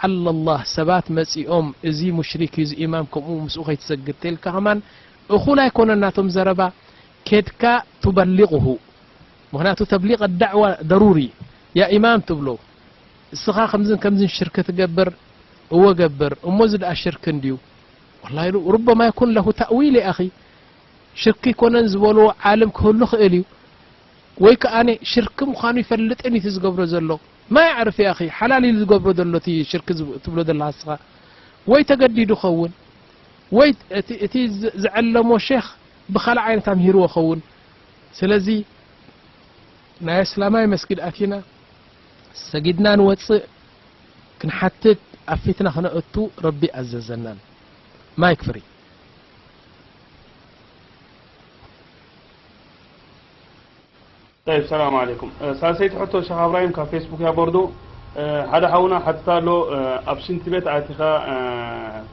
ለዓለ ላህ ሰባት መጺኦም፣ እዚ ሙሽሪክ እዩ፣ እዚ ኢማም ከምኡ ምስኡ ከይትሰግድ ተልካ ከማን እኹል ኣይኮነን ናቶም ዘረባ። ኬድካ ቱበሊغሁ። ምኽንያቱ ተብሊغ ኣዳዕዋ ደሩሪ። ያ ኢማም ትብሎ፣ እስኻ ከምዝን ከምዝን ሽርክ ትገብር፣ እወ ገብር፣ እሞ እዚ ደኣ ሽርክ እንድዩ። ወላሂ ሩበማ የኩን ለሁ ተእዊል ያ ኣኺ። ሽርክ ይኮነን ዝበልዎ ዓለም ክህሉ ክእል እዩ። ወይ ከኣ ሽርክ ምዃኑ ይፈልጥን እዩ እቲ ዝገብሮ ዘሎ። ማ ያዕርፍ ያ ኣኺ፣ ሓላል እዩ ዝገብሮ ዘሎ እቲ ሽርክ ዝብ-፣ ትብሎ ዘለኻ ንስኻ። ወይ ተገዲዱ ኸውን፣ ወይ እቲ፣ እቲ ዝ-፣ ዝዐለሞ ሼኽ ብኻልእ ዓይነት ኣምሂርዎ ኸውን። ስለዚ ናይ ኣስላማይ መስጊድ ኣቲና ሰጊድና ንወጽእ፣ ክንሓትት ኣብ ፊትና ክነእቱ ረቢ ኣዘዘናን። ማይክ ፍሪ። طيب، السلام عليكم. እ፣ ሳልሰይቲ ሕቶ ሸኽ እብራሂም ካብ ፌስቡክ እያ ቦርዱ። እ፣ ሓደ ሓውና ሓትታ ኣሎ፣ እ፣ ኣብ ሽንቲ ቤት ኣቲኻ፣ እ፣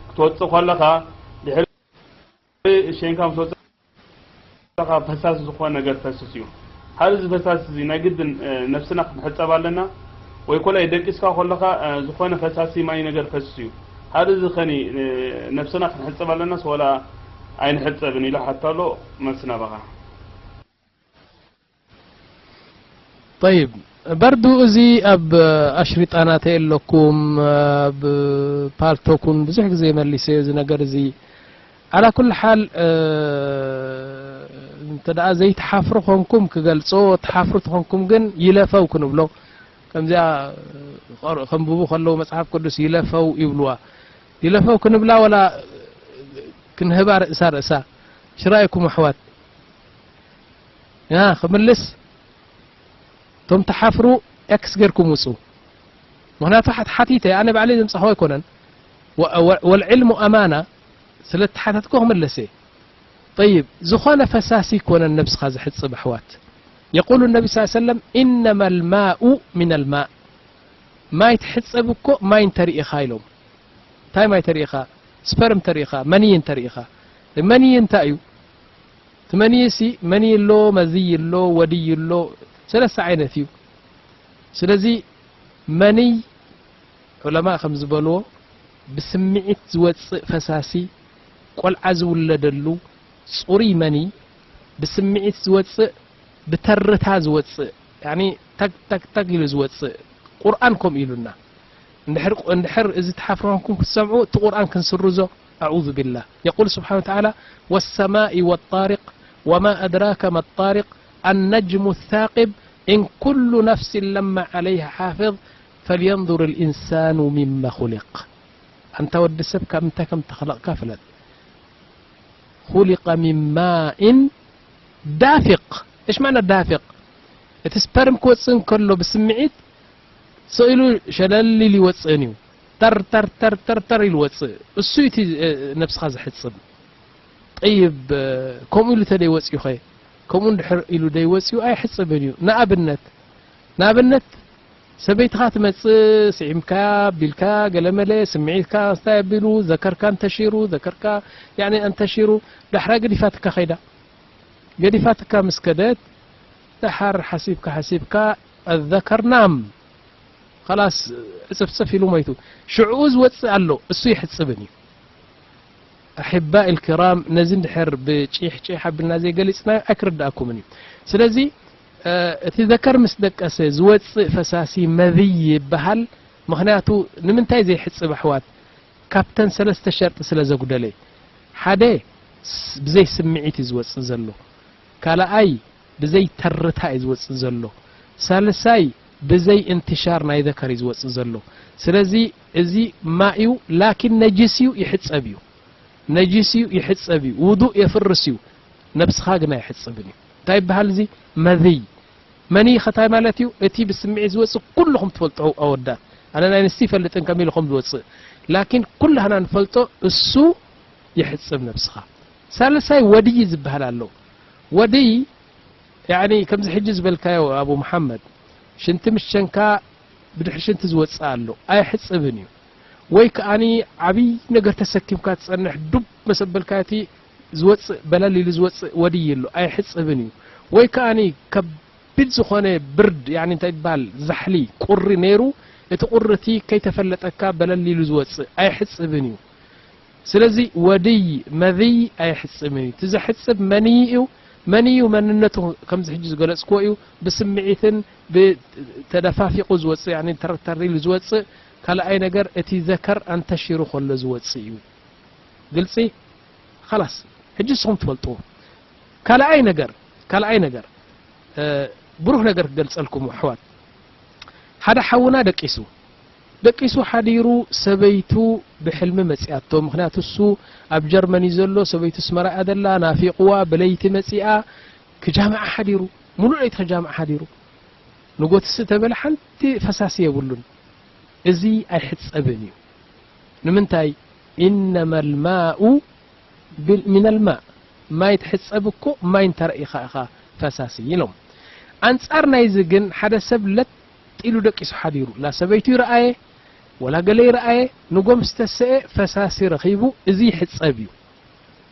ክትወጽእ ከለኻ ድሕሪ ሸንካ ምስ ወጸእካ ፈሳሲ ዝኾነ ነገር ፈስስ እዩ። ሓደ እዚ ፈሳሲ እዚ ናይ ግድን፣ እ፣ ነብስና ክንሕጸብ ኣለና ወይ ኮላይ ደቂስካ ከለኻ፣ እ፣ ዝኾነ ፈሳሲ ማይ ነገር ፈስስ እዩ። ሓደ እዚ ኸኒ፣ እ፣ ነብስና ክንሕጸብ ኣለናስ ወላ ኣይንሕጸብን ኢሉ ሓታ ኣሎ። መልሲ ናባኻ። ጠይብ፣ በርዱ እዚ ኣብ ኣሽሪጣ ናተይ ኣለኩም፣ ኣብ ፓልቶኩን ብዙሕ ግዜ መሊሰዮ እዚ ነገር እዚ። ዓላ ኩል ሓል፣ እ፣ እንተ ደኣ ዘይትሓፍሩ ኾንኩም ክገልጾ፣ ትሓፍሩ ተኾንኩም ግን ይለፈው ክንብሎ። ከምዚኣ ቐር-፣ ከንብቡ ከለዉ መጽሓፍ ቅዱስ ይለፈው ይብልዋ። ይለፈው ክንብላ ወላ ክንህባ ርእሳ ርእሳ። ሽራይኩም ኣሕዋት። ያ፣ ክምልስ፣ እቶም ትሓፍሩ ኤክስ ጌርኩም ውጹ። ምኽንያቱ ሓት-፣ ሓቲተ፣ ኣነ ባዕለይ ዘምጻኹ ኣይኮነን። ወ-፣ ወ-፣ ወልዕልሙ ኣማና፣ ስለ እተሓተትኩ ክምልስ እየ። ጠይብ፣ ዝኾነ ፈሳሲ ኣይኮነን ነብስኻ ዘሕጽብ ኣሕዋት። የቁሉ ነቢ ስ ሰለም፣ "ኢነማ ልማኡ ሚን ልማእ።" ማይ ትሕጸብ እኮ ማይ እንተርኢኻ ኢሎም። እንታይ ማይ ተርኢኻ? ስፐርም ተርኢኻ፣ መንይ እንተርኢኻ። መንይ እንታይ እዩ? እቲ መንይሲ፣ መንይ ኣሎ፣ መዝይ ኣሎ፣ ወድይ ኣሎ፣ ሰለስተ ዓይነት እዩ። ስለዚ መንይ ዑለማ ከም ዝበልዎ ብስምዒት ዝወጽእ ፈሳሲ፣ ቆልዓ ዝውለደሉ ጽሩይ መንይ ብስምዒት ዝወጽእ፣ ብተርታ ዝወጽእ፣ ያኒ ታግ ታግ ታግ ኢሉ ዝወጽእ፣ ቁርኣን ከምኡ ኢሉና። እንድሕር፣ እንድሕር እዚ ትሓፍሩ ኮንኩም ክትሰምዑ፣ እቲ ቁርኣን ክንስርዞ። ኣዑዙ ቢላህ። የቁል ስብሓነ ወተዓላ፣ "ወሰማኢ ወጣሪቅ፣ ወማ ኣድራከ መጣሪቅ፣ ኣነጅሙ ሳቂብ፣ ኢን ኩሉ ነፍሲን ለማ ዓለይሃ ሓፊዝ፣ ፈልየንዙር ልኢንሳኑ ሚመ ኹሊቅ።" ኣንታ ወዲ ሰብ ካብ ምንታይ ከም ተኸለቕካ ፍለጥ። ኹሊቀ ሚን ማኢን ዳፊቅ። እሽ ማዕና ዳፊቅ? እቲ ስፐርም ክወጽእ እንከሎ ብስምዒት ስቕ ኢሉ ሸለል ኢሉ ይወጽእን እዩ። ተር፣ ተር፣ ተር፣ ተር፣ ተር ኢሉ ወጽእ። እሱ እዩ እቲ፣ እ፣ ነብስኻ ዘሕጽብ። ጠይብ፣ እ፣ ከምኡ ኢሉ ተደይወጽኡኸ? ከምኡ እንድሕር ኢሉ ደይወጽኡ ኣይሕጽብን እዩ። ንኣብነት፣ ንኣብነት፣ ሰበይትኻ ትመጽእ፣ ስዒምካያ፣ ኣቢልካያ፣ ገለመለ፣ ስምዒትካ እንታይ ኣቢሉ፣ ዘከርካ እንተሺሩ፣ ዘከርካ፣ ያኒ፣ እንተሺሩ፣ ዳሕራይ ገዲፋትካ ከይዳ። ገዲፋትካ ምስ ከደት፣ ደሓር ሓሲብካ፣ ሓሲብካ፣ ኣዘከር ናም። ኸላስ፣ ዕጽፍጽፍ ኢሉ ሞይቱ። ሽዕኡ ዝወጽእ ኣሎ፣ እሱ ይሕጽብን እዩ። ኣሕባኢ ልኪራም፣ ነዚ እንድሕር ብጪሕ ጪሕ ኣቢልና ዘይገሊጽናዮ ኣይክርድኣኩምን እዩ። ስለዚ፣ እ፣ እቲ ዘከር ምስ ደቀሰ ዝወጽእ ፈሳሲ መዝይ ይበሃል። ምኽንያቱ ንምንታይ ዘይሕጽብ ኣሕዋት? ካብተን ሰለስተ ሸርጢ ስለ ዘጉደለ። ሓደ፣ ስ-፣ ብዘይ ስምዒት እዩ ዝወጽእ ዘሎ። ካልኣይ፣ ብዘይ ተርታ እዩ ዝወጽእ ዘሎ። ሳልሳይ፣ ብዘይ እንትሻር ናይ ዘከር እዩ ዝወጽእ ዘሎ። ስለዚ እዚ ማእዩ፣ ላኪን ነጅስ እዩ፣ ይሕጸብ እዩ። ነጅስ እዩ፣ ይሕጸብ እዩ። ውዱእ የፍርስ እዩ። ነብስኻ ግን ኣይሕጽብን እዩ። እንታይ ይበሃል እዚ? መዝይ። መንይ ኸ እንታይ ማለት እዩ? እቲ ብስምዒት ዝወጽእ ኩልኹም ትፈልጡ ኣወዳት። ኣነ ናይ ኣንስቲ ይፈልጥን ከም ኢሉ ከም ዝወጽእ። ላኪን ኩላህና ንፈልጦ እሱ ይሕጽብ ነብስኻ። ሳልሳይ ወድይ ዝበሃል ኣሎ። ወድይ ያኒ ከምዚ ሕጂ ዝበልካዮ ኣቡ መሓመድ፣ ሽንቲ ምስ ሸንካ ብድሕሪ ሽንቲ ዝወጽእ ኣሎ፣ ኣይሕጽብን እዩ። ወይ ከኣኒ ዓብይ ነገር ተሰኪምካ ትጸንሕ፣ ዱብ መሰበልካ እቲ ዝወጽእ፣ በለል ኢሉ ዝወጽእ ወድይ ኣሎ፣ ኣይሕጽብን እዩ። ወይ ከኣኒ ከቢድ ዝኾነ ብርድ፣ ያኒ እንታይ ይበሃል፣ ዛሕሊ፣ ቁሪ ነይሩ፣ እቲ ቁሪ እቲ ከይተፈለጠካ በለል ኢሉ ዝወጽእ ኣይሕጽብን እዩ። ስለዚ ወድይ መዝይ ኣይሕጽብን እዩ። እቲ ዘሕጽብ መንይ እዩ። መንይ እዩ መንነቱ ከምዚ ሕጂ ዝገለጽክዎ እዩ። ብስምዒትን ብተደፋፊቑ ዝወጽእ፣ ያኒ ተርተር ኢሉ ዝወጽእ። ካልኣይ ነገር እቲ ዘከር ኣንተሽሩ ከሎ ዝወጽእ እዩ። ግልጺ? ኸላስ፣ ሕጂ ንስኹም ትፈልጥዎ። ካልኣይ ነገር፣ ካልኣይ ነገር፣ እ፣ ብሩህ ነገር ክገልጸልኩም ኣሕዋት። ሓደ ሓውና ደቂሱ፣ ደቂሱ ሓዲሩ ሰበይቱ ብሕልሚ መጺኣቶ። ምኽንያቱ እሱ ኣብ ጀርመን እዩ ዘሎ፣ ሰበይቱ ኣስመራ እያ ዘላ፣ ናፊቕዋ፣ ብለይቲ መጺኣ ክጃምዓ ሓዲሩ፣ ሙሉእ ለይቲ ክጃምዓ ሓዲሩ። ንጎትስ ተበለ ሓንቲ ፈሳሲ የብሉን። እዚ ኣይሕጸብን እዩ። ንምንታይ? ኢነማ ልማኡ ብል-፣ ሚነል ማእ፣ ማይ ትሕጸብ እኮ ማይ እንተ ረኢኻ ኢኻ ፈሳሲ ኢሎም። ኣንጻር ናይዚ ግን ሓደ ሰብ ለጥ ኢሉ ደቂሱ ሓዲሩ፣ ላ ሰበይቱ ይረኣየ ወላ ገለ ይረኣየ፣ ንጎ ምስ ተሰኤ ፈሳሲ ረኺቡ፣ እዚ ይሕጸብ እዩ።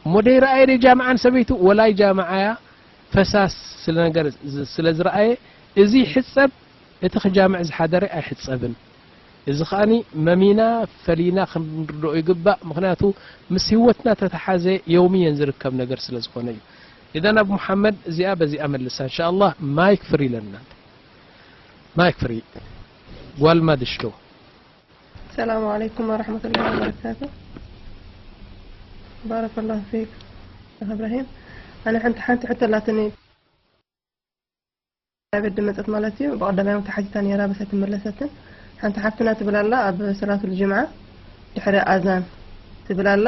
እሞ ደይረኣየ ደይጃምዓን ሰበይቱ ወላ ይጃምዓያ፣ ፈሳስ ስለ ነገር ዝ-፣ ስለ ዝረኣየ፣ እዚ ይሕጸብ፣ እቲ ክጃምዕ ዝሓደረ ኣይሕጸብን። እዚ ኸኣኒ መሚና ፈሊና ክንርድኦ ይግባእ። ምኽንያቱ ምስ ህይወትና ተተሓዘ የውምየን ዝርከብ ነገር ስለ ዝኾነ እዩ። ኢዘን ኣብ ሙሓመድ እዚኣ በዚኣ መልሳ። እንሻኣላህ ማይክ ፍሪ ኢለና። ማይክ ፍሪ። ጓል ማድሽቶ። السلام عليكم ورحمة الله وبركاته. بارك الله فيك شيخ إبراهيم. أنا حنت حنت حتى لاتني ቤት ድመጸት ማለት እዩ። ብቐዳማይ እውን ተሓቲታ ነይራ፣ በስ ኣይትመለሰትን። ሓንቲ ሓፍትና ትብል ኣላ፣ ኣብ ሰላቱል ጅምዓ ድሕሪ ኣዛን ትብል ኣላ፣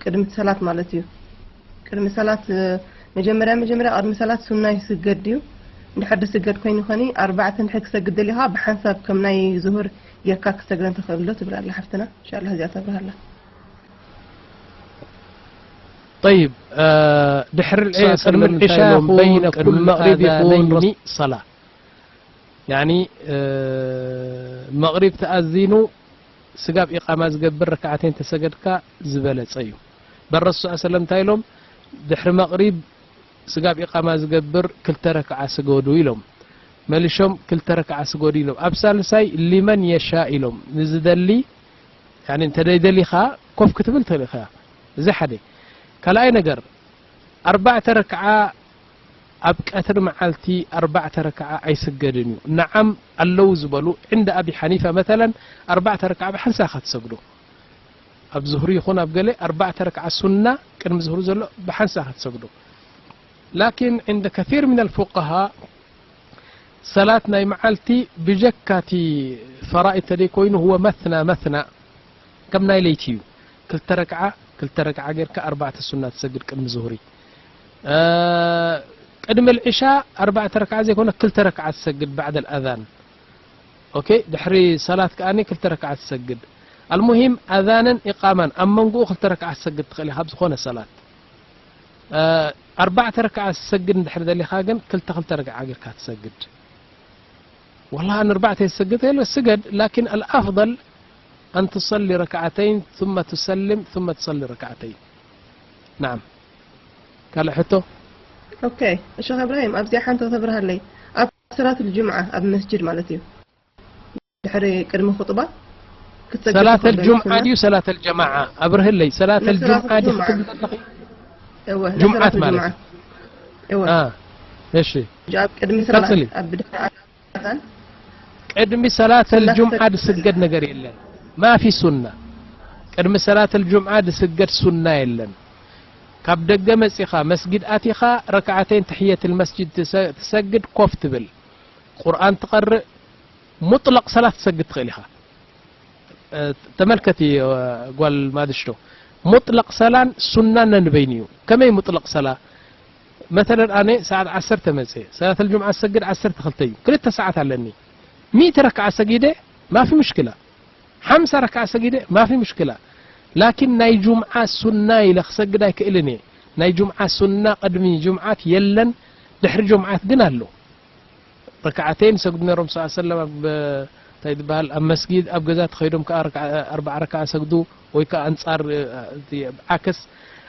ቅድሚ ሰላት ማለት እዩ። ቅድሚ ሰላት፣ እ፣ መጀመርያ፣ መጀመርያ ቅድሚ ሰላት ሱና ይስገድ ድዩ? እንድሕር ዝስገድ ኮይኑ ኸኒ፣ ኣርባዕተ እንድሕር ክሰግድ ደሊኻ፣ ብሓንሳብ ከም ናይ ዙሁር ጌርካ ክሰግደን ትኽእል ዶ? ትብል ኣላ ሓፍትና። እንሻላ እዚኣ ተብርሃላ። ጠይብ፣ እ፣ ድሕሪ ልዒ-፣ ቅድሚ ልዒሻ ይኹን በይነ ኩሉ መቕሪብ ይኹን ኣዛነይኒ ሰላ። ያኒ፣ እ፣ መቕሪብ ተኣዚኑ ስጋብ ኢቓማ ዝገብር ረክዓተይን ተሰገድካ ዝበለጸ እዩ። በል ረሱል ሰለም እንታይ ኢሎም? ድሕሪ መቕሪብ ስጋብ ኢቓማ ዝገብር ክልተ ረክዓ ስገዱ ኢሎም። መሊሾም ክልተ ረክዓ ስገዱ ኢሎም። ኣብ ሳልሳይ ሊመን የሻ ኢሎም። ንዝደሊ፣ ያኒ እንተ ደይደሊኻ ኮፍ ክትብል ትኽእል ኢኻ። እዚ ሓደ። ካልኣይ ነገር፣ ኣርባዕተ ረክዓ ኣብ ቀትሪ መዓልቲ ኣርባዕተ ረክዓ ኣይስገድን እዩ። ነዓም ኣለዉ ዝበሉ፣ ዕንደ ኣቢ ሓኒፋ መተለን፣ ኣርባዕተ ረክዓ ብሓንሳእ ኢኻ ትሰግዶ። ኣብ ዙህሪ ይኹን ኣብ ገለ ኣርባዕተ ረክዓ ሱና ቅድሚ ዙህሪ ዘሎ ብሓንሳእ ኢኻ ትሰግዶ። ላኪን ዕንደ ከሲር ሚነል ፉቀሃ ሰላት ናይ መዓልቲ ብጀካ እቲ ፈራኢድ ተደይ ኮይኑ፣ ሁወ መትና መትና፣ ከም ናይ ለይቲ እዩ። ክልተ ረክዓ፣ ክልተ ረክዓ ጌርካ ኣርባዕተ ሱና ትሰግድ ቅድሚ ዙህሪ። እ፣ ቅድሚ ልዕሻ ኣርባዕተ ረክዓ ዘይኮነ ክልተ ረክዓ ትሰግድ ባዕደል ኣዛን። ኦኬ፣ ድሕሪ ሰላት ከኣኒ ክልተ ረክዓ ትሰግድ። ኣልሙሂም ኣዛንን ኢቃማን ኣብ መንጎኡ ክልተ ረክዓ ትሰግድ ትኽእል ኢኻ ኣብ ዝኾነ ሰላት። እ፣ ኣርባዕተ ረክዓ ትሰግድ እንድሕር ደሊኻ ግን ክልተ ክልተ ረክዓ ጌርካ ትሰግድ። ወላሂ ኣነ ኣርባዕተ ይሰግድ የለ ስገድ፣ ላኪን ኣልኣፍضል ኣን ትሰሊ ረክዓተይን ثم ትሰልም ثم ትሰሊ ረክዓተይን። ናዓም። ካልእ ሕቶ? ኦኬ፣ ሸኽ እብራሂም ኣብዚኣ ሓንቲ ተብርሃለይ። ኣብ ሰላት ልጅምዓ ኣብ መስጅድ ማለት እዩ። ድሕሪ ቅድሚ ኹጥባ ክትሰግድ ሰላት ትኽእል ዶ ልጁምዓ ይመስለና? ድዩ ሰላት ልጀማዓ? ኣብርህለይ። ሰላት ንሰላት ልጁምዓ ድዩ ጁምዓ። ክትብል ዘለኺ? እወ፣ ጁምዓት ንሰላት ማለት ጁምዓ። እዩ። እወ። አ፣ እሺ። ቀጽሊ። ኣብ ድሕሪ ኣዛን ቅድሚ ሰላት ሱና ልጁምዓ ክሰግድ ድስገድ ነገር የለን። ማፊ ሱና። ቅድሚ ሰላት ልጁምዓ ድስገድ ሱና የለን። ካብ ደገ መጺኻ መስጊድ ኣቲኻ ረክዓተይን ተሕየት ልመስጅድ ትሰ-፣ ትሰግድ፣ ኮፍ ትብል፣ ቁርኣን ትቐርእ፣ ሙጥለቕ ሰላት ትሰግድ ትኽእል ኢኻ። እ፣ ተመልከቲ፣ እ፣ ጓል ማድሽቶ፣ ሙጥለቕ ሰላን ሱናን ነንበይኑ እዩ። ከመይ ሙጥለቕ ሰላ? መተለን ኣነ ሰዓት ዓሰርተ መጽየ፣ ሰላት ልጁምዓ ሰግድ ዓሰርተ ክልተ እዩ፣ ክልተ ሰዓት ኣለኒ። ሚእቲ ረክዓ ሰጊደ ማፊ ሙሽክላ፣ ሓምሳ ረክዓ ሰጊደ ማፊ ሙሽክላ። ላኪን ናይ ጁምዓ ሱና ኢለ ክሰግድ ኣይክእልን እየ። ናይ ጁምዓ ሱና ቅድሚ ጁምዓት የለን፣ ድሕሪ ጁምዓት ግን ኣሎ። ረክዓተይን ሰግዱ ነይሮም ሰለላሁ ዐለይሂ ወሰለም ኣብ፣ እንታይ ዝበሃል፣ ኣብ መስጊድ፣ ኣብ ገዛ ተኸይዶም ከኣ ረክዓ፣ ኣርባዓ ረክዓ ሰግዱ፣ ወይ ከኣ ኣንጻር፣ እ፣ እቲ ዓክስ።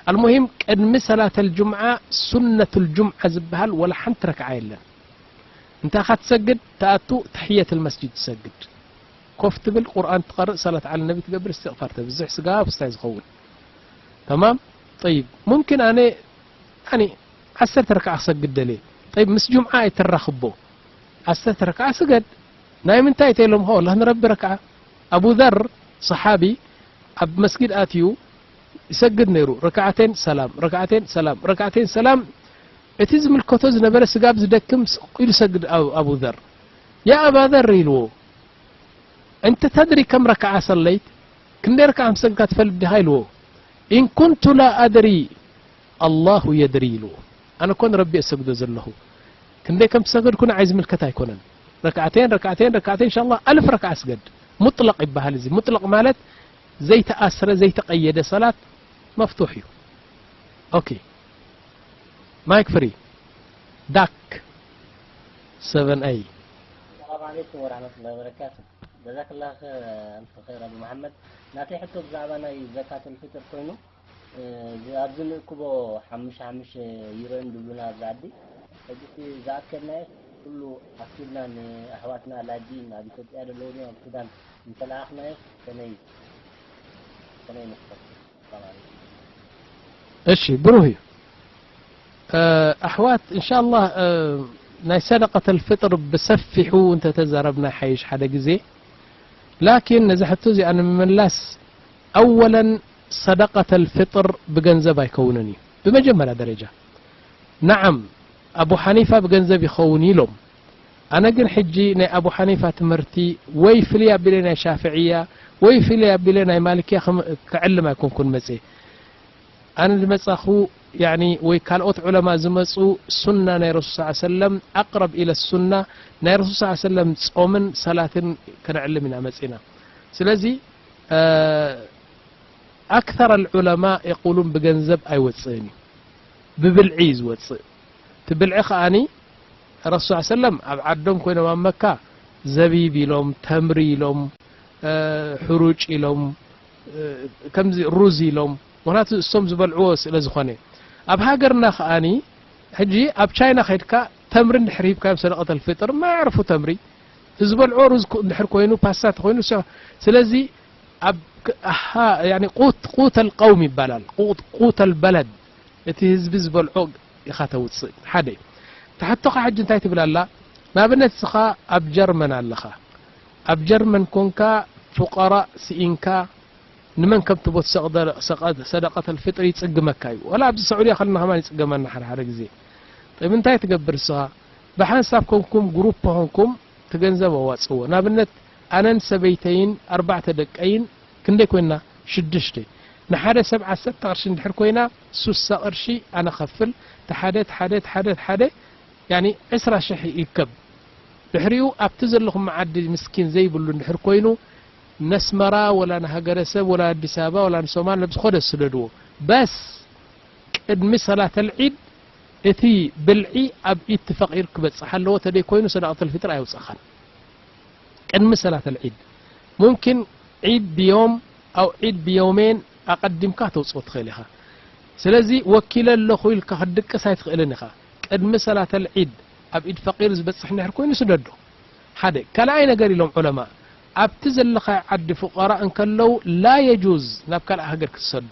ኣልሙሂም፣ ቅድሚ ሰላተል ጁምዓ ሱነቱል ጁምዓ ዝበሃል ወላ ሓንቲ ረክዓ የለን። እንታይ ኢኻ ትሰግድ? ትኣቱ ተሕየተል መስጂድ ትሰግድ። ኮፍ ትብል፣ ቁርኣን ትቐርእ፣ ሰላት ዓለ ነቢ ትገብር፣ እስትቕፋር ተብዝሕ፣ ስጋ ውስታይ ዝኸውን። ተማም። ጠይብ፣ ሙምኪን ኣነ ያኒ ዓሰርተ ረክዓ ክሰግድ ደልየ። ጠይብ፣ ምስ ጁምዓ ኣይተራኽቦ። ዓሰርተ ረክዓ ስገድ። ናይ ምንታይ ተይሎምኻ? ወላሂ ንረቢ ረክዓ። ኣቡ ዘር ሰሓቢ ኣብ መስጊድ ኣትዩ ይሰግድ ነይሩ። ረክዓተን ሰላም፣ ረክዓተን ሰላም፣ ረክዓተን ሰላም። እቲ ዝምልከቶ ዝነበረ ስጋብ ዝደክም ስቕ ኢሉ ሰግድ። ኣቡ ዘር፣ ያ ኣባ ዘር ኢልዎ፣ እንተ ተድሪ ከም ረክዓ ሰለይት፣ ክንደይ ረክዓ ከም ሰግድካ ትፈልጥ ዲኻ ኢልዎ። ኢን ኩንቱ ላ ኣድሪ ኣላሁ የድሪ ኢልዎ። ኣነ እኮ ንረቢ እሰግዶ ዘለኹ። ክንደይ ከም ትሰገድኩ ንዓይ ዝምልከት ኣይኮነን። ረክዓተይን ረክዓተይን ረክዓተይን፣ ኢንሻላህ ኣልፍ ረክዓ ስገድ። ሙጥለቕ ይበሃል እዚ። ሙጥለቕ ማለት ዘይተኣስረ ዘይተቐየደ ሰላት መፍቱሕ እዩ። ኦኬ፣ ማይክ ፍሪ። ዳክ ሰቨን ኣይ። ሰላም ዓለይኩም ወራህመቱላሂ ወበረካቱ። ጀዛከላህ ኸ-፣ ኣልፍ ኸይር ኣቡ መሓመድ። ናተይ ሕቶ ብዛዕባ ናይ ዘካተል ፍጥር ኮይኑ፣ እ፣ እዚ ኣብዚ ንእክቦ ሓሙሽተ ሓሙሽተ ዩሮ እዮም ዝብሉና ኣብዚ ዓዲ። ሕጂ እቲ ዝኣከብናዮ ኩሉ ኣኪብና ንኣሕዋትና ላጅኢን ኣብ ኢትዮጵያ ዘለዉ ድዮም ኣብ ሱዳን እንተለኣኽናዮ ከመይ፣ ከመይ ንኽፈል? ሰላም ዓለይኩም። እሺ፣ ብሩህ እዩ። እ፣ ኣሕዋት፣ እንሻላህ፣ እ፣ ናይ ሰደቀተል ፍጥር ብሰፊሑ እንተተዛረብና ይሓይሽ ሓደ ግዜ። ላኪን ነዛ ሕቶ እዚኣ ንምምላስ፣ ኣወለን ሰደቀተል ፍጥር ብገንዘብ ኣይከውንን እዩ ብመጀመርያ ደረጃ። ነዓም፣ ኣቡ ሓኒፋ ብገንዘብ ይኸውን ኢሎም። ኣነ ግን ሕጂ ናይ ኣቡ ሓኒፋ ትምህርቲ ወይ ፍልይ ኣቢለ ናይ ሻፍዕያ ወይ ፍልይ ኣቢለ ናይ ማልክያ ክም-፣ ክዕልም ኣይኮንኩን መጽየ። ኣነ ዝመጻኹ፣ ያኒ፣ ወይ ካልኦት ዑለማ ዝመጹ ሱና ናይ ረሱል ሰለላሁ ዐለይሂ ወሰለም፣ ኣቅረብ ኢለ ሱና ናይ ረሱል ሰለላሁ ዐለይሂ ወሰለም ጾምን ሰላትን ከነዕልም ኢና መጺና። ስለዚ፣ እ፣ ኣክተር ኣልዑለማ የቁሉን ብገንዘብ ኣይወጽእን እዩ፣ ብብልዒ እዩ ዝወጽእ። እቲ ብልዒ ከኣኒ ረሱል ሰለላሁ ዐለይሂ ወሰለም ኣብ ዓዶም ኮይኖም ኣብ መካ ዘቢብ ኢሎም፣ ተምሪ ኢሎም፣ እ፣ ሕሩጭ ኢሎም፣ እ፣ ከምዚ ሩዝ ኢሎም። ምኽንያቱ እሶም ዝበልዕዎ ስለ ዝኾነ። ኣብ ሃገርና ከኣኒ ሕጂ ኣብ ቻይና ከድካ ተምሪ እንድሕር ሂብካዮም ሰደቀተል ፍጥር፣ ማያዕርፉ ተምሪ። እቲ ዝበልዕዎ ሩዝ ኮ-፣ እንድሕር ኮይኑ፣ ፓስታ ተኾይኑ፣ ሰ-፣ ስለዚ ኣብ ክ-፣ ኣሃ፣ ያኒ ቁት፣ ቁት ኣልቀውም ይባላል። ቁት፣ ቁት ኣልበለድ፣ እቲ ህዝቢ ዝበልዖ ኢኻ ተውጽእ። ሓደ። ትሕቶኻ ሕጂ እንታይ ትብል ኣላ? ንኣብነት፣ ንስኻ ኣብ ጀርመን ኣለኻ። ኣብ ጀርመን ኮንካ፣ ፉቀራእ ስኢንካ፣ ንመን ከም ትቦ ትሰቕደ-፣ ሰቐ-፣ ሰደቀተል ፍጥሪ ይጽግመካ እዩ። ወላ ኣብዚ ሰዑድያ ከለና ከማን ይጽገመና ሓደ ሓደ ግዜ። ጠይብ፣ እንታይ ትገብር ንስኻ? ብሓንሳብ ኮንኩም፣ ግሩፕ ኮንኩም፣ እቲ ገንዘብ ኣዋጽእዎ። ንኣብነት፣ ኣነን ሰበይተይን ኣርባዕተ ደቀይን ክንደይ ኮይንና? ሽዱሽተ። ንሓደ ሰብ ዓሰርተ ቅርሺ እንድሕር ኮይና፣ ሱሳ ቅርሺ ኣነ ከፍል፣ እቲ ሓደ፣ እቲ ሓደ፣ እቲ ሓደ፣ እቲ ሓደ፣ ያኒ ዕስራ ሽሕ ይከብ። ድሕሪኡ ኣብቲ ዘለኹም መዓዲ ምስኪን ዘይብሉ እንድሕር ኮይኑ፣ ነስመራ ወላ ንሃገረሰብ ወላ ኣዲስ ኣበባ ወላ ንሶማል ናብ ዝኾነ ስደድዎ። በስ ቅድሚ ሰላተል ዒድ እቲ ብልዒ ኣብ ኢድ እቲ ፈቂር ክበጽሕ ኣለዎ፣ ተደይ ኮይኑ ሰደቀተል ፊጥር ኣየውጻኻን። ቅድሚ ሰላተል ዒድ። ሙምኪን ዒድ ብዮም ኣው ዒድ ብዮሜን ኣቐዲምካ ተውጽኦ ትኽእል ኢኻ። ስለዚ ወኪለ ኣለኹ ኢልካ ክትድቅስ ኣይትኽእልን ኢኻ። ቅድሚ ሰላተል ዒድ ኣብ ኢድ ፈቂር ዝበጽሕ እንድሕር ኮይኑ ስደዶ። ሓደ። ካልኣይ ነገር ኢሎም ዑለማ፣ ኣብቲ ዘለኻዮ ዓዲ ፉቀራእ እንከለዉ ላ የጁዝ ናብ ካልእ ሃገር ክትሰዶ።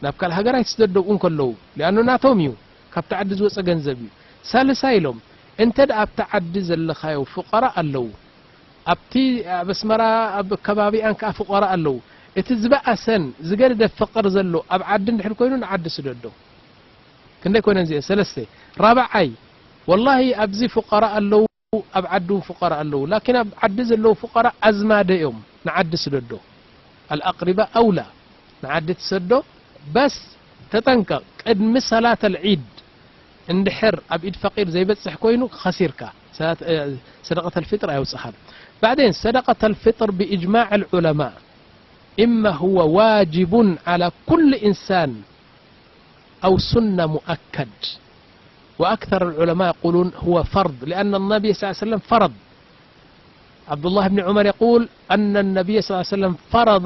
ናብ ካልእ ሃገር ኣይትስደዶ ኣብኡ እንከለዉ፣ ሊኣኑ ናቶም እዩ፣ ካብቲ ዓዲ ዝወጸ ገንዘብ እዩ። ሳልሳይ ኢሎም፣ እንተ ደኣ ኣብቲ ዓዲ ዘለኻዮ ፉቀራእ ኣለዉ፣ ኣብቲ ኣብ ኣስመራ ኣብ ከባቢኣን ከኣ ፉቀራእ ኣለዉ፣ እቲ ዝበኣሰን ዝገደደ ፈቅር ዘሎ ኣብ ዓዲ እንድሕር ኮይኑ ንዓዲ ስደዶ። ክንደይ ኮይነን እዚአን? ሰለስተ። ራብዓይ፣ ወላሂ ኣብዚ ፉቀራእ ኣለዉ፣ ኣብ ዓዲ እውን ፉቀራእ ኣለዉ፣ ላኪን ኣብ ዓዲ ዘለዉ ፉቀራእ ኣዝማደ እዮም፣ ንዓዲ ስደዶ። ኣልኣቅሪባ ኣውላ፣ ንዓዲ ትሰዶ። በስ ተጠንቀቕ፣ ቅድሚ ሰላት ኣልዒድ እንድሕር ኣብ ኢድ ፈቂር ዘይበጽሕ ኮይኑ ከሲርካ፣ ሰላት፣ እ፣ ሰደቀተል ፊጥር ኣየውጽኻን። ባዕዴን ሰደቀተል ፊጥር ብእጅማዕ ኣልዑለማ ኢማ ሁወ ዋጅቡን ዓላ ኩል ኢንሳን ኣው ሱና ሙኣከድ። وأكثر العلماء يقولون هو فرض، لأن النبي صلى الله عليه وسلم فرض. عبد الله بن عمر يقول أن النبي صلى الله عليه وسلم فرض